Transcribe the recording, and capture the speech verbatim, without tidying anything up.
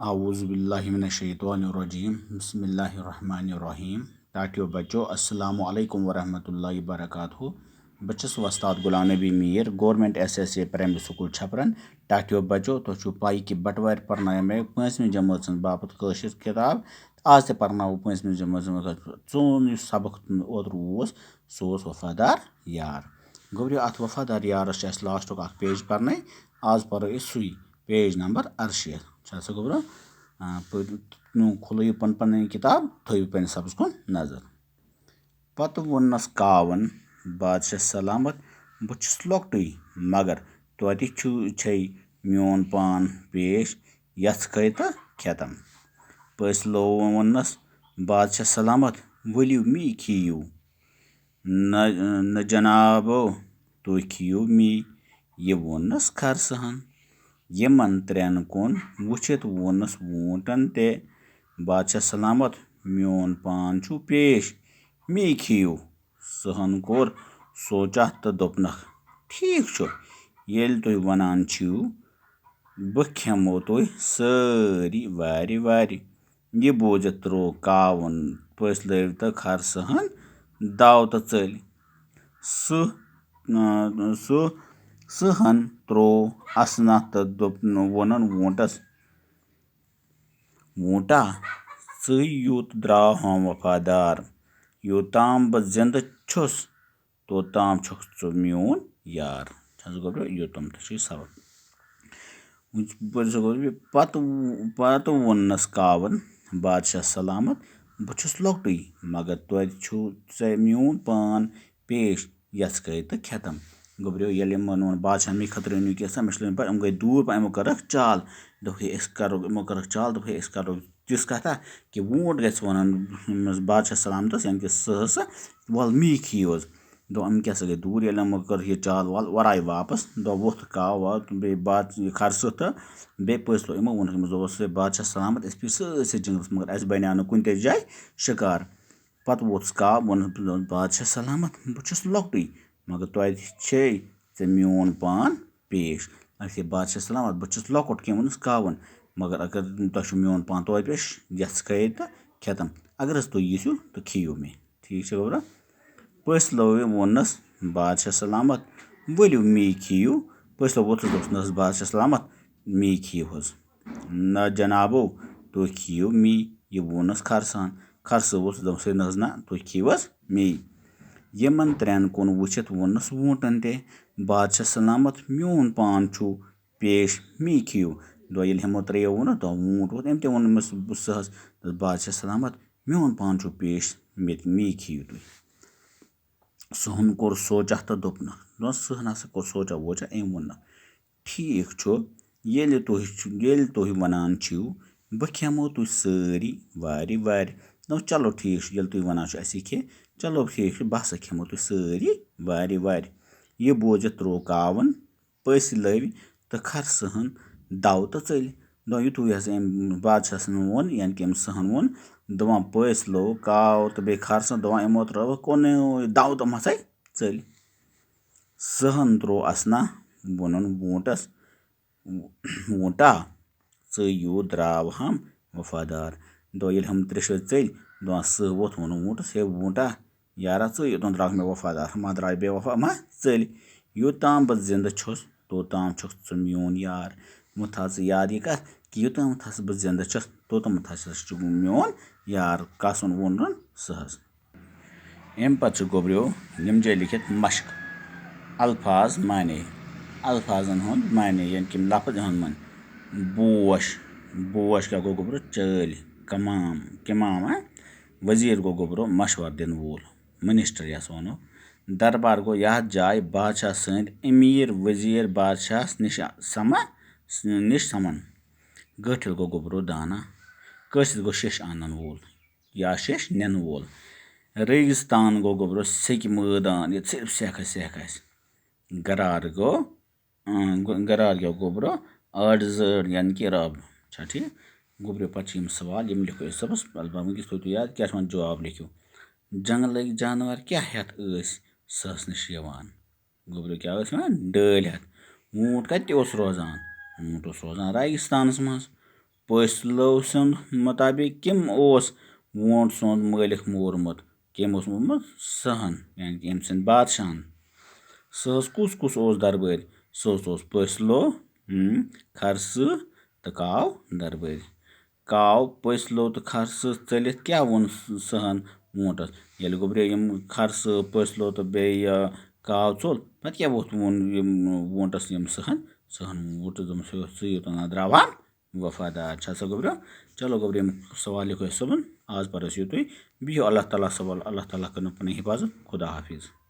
اعوذ باللہ من الشیطان الرجیم۔ بسم اللہ الرحمن الرحیم۔ ٹاٹیو بچو، السلام علیکم ورحمۃ اللہ وبرکاتہ۔ بہٕ چھُس وۄستاد Ghulam Nabi Mir, government S S A primary school Chhapran. ٹاٹیو بچو، تۄہہِ چھُو پَے کہِ بٹوارِ پرنایو مےٚ پٲنٛژمہِ جمٲژ ہٕنٛز باپتھ کٲشِر کِتاب۔ آز تہِ پرناوو پٲنٛژمہِ جمٲژ ہٕنٛز۔ سون یُس سبق اوترٕ اوس، سُہ اوس وفادار یار۔ گوٚبرِو، اَتھ وفادار یارس چھُ اَسہِ لاسٹُک اکھ پیج پرنَے۔ آز پرو أسۍ سُے، پیج نمبر اَرشیٖتھ۔ چھا سا گوٚبرو؟ آ، پٔرِو، نو کھُلٲیِو پن-، پنٕنۍ کِتاب، تھٲیِو پنٕنِس سبقس کُن نظر۔ پتہٕ ووٚننس کاوَن، "بادشاہ سلامت، بہٕ چھُس لۄکٹُے، مگر توتہِ چھُ، چھے میون پان پیش یژھکے تہٕ کھٮ۪تم۔" پٔژھۍ لوو ووٚننس، "بادشاہ سلامت، ؤلِو می کھیٚیِو۔" "نہ، نہ جنابو، تُہۍ کھیٚیِو می۔" یہِ ووٚننس کھرسہن۔ یِمن ترٛٮ۪ن کُن وٕچھِتھ ووٚننس ووٗنٹن تہِ، "بادشاہ سلامت، میون پان چھُ پیش، می کھیٚیِو۔" سٕہن کوٚر سونچا تہٕ دوٚپنکھ، "ٹھیٖک چھُ، ییٚلہِ تُہۍ ونان چھِو، بہٕ کھٮ۪مو تُہۍ سٲری وارِ وارِ۔" یہِ بوٗزِتھ تروو کاوُن پٔژھۍ لٲوۍ تہٕ کھرسہن داو تہٕ ژٔلۍ۔ سُہ، سُہ، سٕہن تروو اسنہ تہٕ دوٚپ، ووٚنُن ووٗنٹس، "ووٗنٹا، ژٕے یوت درٛاو ہم وفادار، یوٚتام بہٕ زِندٕ چھُس، توٚتام چھُکھ ژٕ میون یار۔" چھَس گوٚبرو، یوٚتام تہِ چھُ یہِ سبق۔ وۄنۍ پٔرۍ زِ گوٚبرو، پتہٕ، پتہٕ ووٚننَس کاوَن، "بادشاہ سلامت، بہٕ چھُس لۄکٹُے، مگر توتہِ چھُ ژےٚ میون پان پیش یَژھ کٔرِتھ تہٕ کھٮ۪تم۔" گوٚبرو، ییٚلہِ یِمن ووٚن، "بادشاہ، مےٚ خٲطرٕ أنِو کینٛہہ سا، مےٚ چھُ لٲگِتھ پَے، یِم گٔے دوٗر پَہم، یِمو کٔرٕکھ چال۔" دوٚپُکھ، "ہے، أسۍ کَرو، یِمو کٔرٕکھ چال، دوٚپُکھ، ہے، أسۍ کَرو تِژھ کَتھا کہِ ووٗنٛٹ گژھِ وَنُن بادشاہ سلامتَس، یعنی کہِ سٕہَس، وَل می کھیٚیِو حظ۔" دوٚپ، "یِم کیٛاہ سا گٔے دوٗر؟" ییٚلہِ یِمو کٔر یہِ چال وال وَرٲے واپَس، دوٚپ، ووٚتھ کاو واو تہٕ بیٚیہِ باد-، یہِ کھرسہٕ تہٕ بیٚیہِ پٔژھۍ لوگ۔ یِمو ووٚنُکھ أمِس، دوٚپُس، "ہے، بادشاہ سلامت، أسۍ پیٚیہِ سٲرسٕے جنٛگلَس، مگر اَسہِ بَنیٛاو نہٕ کُنہِ تہِ جایہِ شِکار۔" پتہٕ ووتُس کاو، ووٚنُس، "بادشاہ سلامت، بہٕ چھُس لۄکٹُے، مگر توتہِ چھے ژےٚ میون پان پیش۔" اَسہِ ہے بادشاہ سلامت، بہٕ چھُس لۄکُٹ، کیٛاہ ووٚنُس کاوَن، "مگر اگر تۄہہِ چھُو میون پان توتہِ پیش، یَژھ کھے تہٕ کھٮ۪تَن، اگر حظ تُہۍ ییٖژھِو تہٕ کھیٚیِو مےٚ۔" ٹھیٖک چھا گوٚبرا؟ پٔژھۍ لٲوۍ ووٚننَس، "بادشاہ سلامت، ؤلِو می کھیٚیِو۔" پٔژھۍ لٲوۍ ووٚتھُس، دوٚپُس، "نہ حظ بادشاہ سلامت، می کھیٚیِو حظ۔" "نہ جنابو، تُہۍ کھیٚیِو می۔" یہِ ووٚننَس کھرسہن۔ کھرسہٕ ووٚتھُس، دوٚپُس، "ہے نہ حظ نہ، تُہۍ کھیٚیِو حظ می۔" یِمن ترٛٮ۪ن کُن وٕچھِتھ ووٚننَس ووٗنٹن تہِ، "بادشاہ سلامت، میون پان چھُ پیش، می کھیٚیِو۔" دۄہ ییٚلہِ ہُمو ترٛیٚیو ووٚنُکھ، دۄہ ووٗنٹ ووٚتھ، أمۍ تہِ ووٚن أمِس سٕہس، دوٚپُس، "بادشاہ سلامت، میون پان چھُ پیش، مےٚ تہِ، می کھیٚیِو تُہۍ۔" سٕہن کوٚر سونچا تہٕ دوٚپنکھ، دوٚپنَس، سٕہن ہسا کوٚر سونچا وونچا، أمۍ ووٚننکھ، "ٹھیٖک چھُ، ییٚلہِ تُہۍ چھُ، ییٚلہِ تُہۍ وَنان چھِو، بہٕ کھٮ۪مو تُہۍ سٲری وارِ وارِ۔" دوٚپُن، "چلو ٹھیٖک چھُ، ییٚلہِ تُہۍ وَنان چھِو اَسہِ یہِ کھے، چلو ٹھیٖک چھُ، بہٕ ہسا کھٮ۪مو تُہۍ سٲری وارِ وارِ۔" یہِ بوٗزِتھ تروو کاوَن پٔژھۍ لٔوۍ تہٕ کھرسہن دَو تہٕ ژٔلۍ۔ دوٚپُن، یُتھُے ہسا أمۍ بادشاہَس ووٚن، یعنی کہِ أمۍ سٕہَن ووٚن، دَپان، پٔژھۍ لوگ کاو تہٕ بیٚیہِ کھرسہٕ، دَپان، یِمو ترٲوٕکھ کُنُے دَو تہٕ مَژَے ژٔلۍ۔ سٕہَن تروو اَسنہ، ووٚنُن ووٗنٹَس، "ووٗنٹا، ژٕ یوٗت درٛاو ہم وفادار۔" دوٚپ، ییٚلہِ ہم ترٛیشوَے ژٔلۍ، دوٚپُن، سٕہہ ووٚتھ، ووٚنُن ووٗنٹَس، "ہے ووٗنٹا، یارا، ژٕ یوٚتام درٛاکھ مےٚ وفادار، ما درٛاے بے وفا، ما ژٔلۍ۔ یوٚتام بہٕ زِندٕ چھُس، توٚتام چھُکھ ژٕ میون یار۔" وۄنۍ تھاو ژٕ یاد یہِ کَتھ کہِ یوٚتام تھَس بہٕ زِندٕ چھُس، توٚتام تھَس چھُ میون یار۔ کَسُن ووٚنُن سٕہَس۔ اَمہِ پتہٕ چھُ گوٚبریو یِم جایہِ لیٚکھِتھ مشق۔ الفاظ معنی۔ الفاظن ہُنٛد معنی، یعنی کہِ لفظ یِہُنٛد معنی۔ بوش۔ بوش کیٛاہ گوٚو گوٚبرو؟ چٲلۍ، کمام، کمام، ہا؟ وزیٖر گوٚو گوٚبرو مشورٕ دِنہٕ وول، منسٹر یَس وَنو۔ دربار گوٚو یَتھ جایہِ بادشاہ سٕنٛدۍ أمیٖر وزیٖر بادشاہَس نِش سَما-، نِش سَمَن۔ گٔٹھِل گوٚو گوٚبرو دانا۔ کٲشِر گوٚو شیٚش اَنَن وول۔ یا شیٚش نِنہٕ وول۔ ریگِستان گوٚو گوٚبرو سیٚکہِ مٲدان، ییٚتہِ صرف سیٚکھ آسہِ، سیٚکھ آسہِ۔ گرار گوٚو، اۭں، گو-، گرار گوٚو گوٚبرو آڈ زٲڈ، یعنی کہِ رب۔ چھا ٹھیٖک؟ گوٚبرو پتہٕ چھِ یِم سوال، یِم لیکھو أسۍ صُبحس، البتہ وٕنکیٚس تھٲیِو تُہۍ یاد، کیٛاہ چھِ وَنان جواب لیکھِو۔ جنگلٕکۍ جانور کیٛاہ ہٮ۪تھ ٲسۍ سٕہَس نِش یِوان؟ گوٚبرو کیٛاہ ٲسۍ وَنان؟ ڈٲلۍ ہٮ۪تھ۔ ووٗنٛٹ کَتہِ اوس روزان؟ ووٗنٛٹ اوس روزان ریگِستانَس منٛز۔ پٔژھۍ لو سٕنٛد مُطابِق کٔمۍ اوس وونٛٹھ سُنٛد مٲلِک مورمُت؟ کٔمۍ اوس مورمُت؟ سٕہن، یعنی کہِ أمۍ سٕنٛدۍ بادشاہن۔ سٕہس کُس کُس اوس دربٲرۍ؟ سٕہس اوس پٔژھۍ لو، اۭں، خرسہٕ تہٕ کاو دربٲرۍ۔ کاو، پٔژھۍ لو تہٕ خرسہٕ ژٔلِتھ کیٛاہ ووٚن سٕہن وونٛٹس؟ ییٚلہِ گوٚبرے یِم خرسہٕ، پٔژھۍ لو تہٕ بیٚیہِ، آ، کاو ژوٚل، پتہٕ کیٛاہ ووٚتھ ووٚن یِم وونٛٹس یِم سٕہن؟ سٕہن ووٚن وونٛٹس، دوٚپُن، "ژٕ یوت ژٕ یوت نا درٛاوان وفادار چھا سا گوٚبریو؟" چلو گوٚبریو، یِم سوال لیکھو أسۍ صُبحن۔ آز پرو أسۍ یُتُے۔ بِہِو اللہ تعالیٰ سوال، اللہ تعالیٰ کٔرِنو پنٕنۍ حفاظت۔ خدا حافظ۔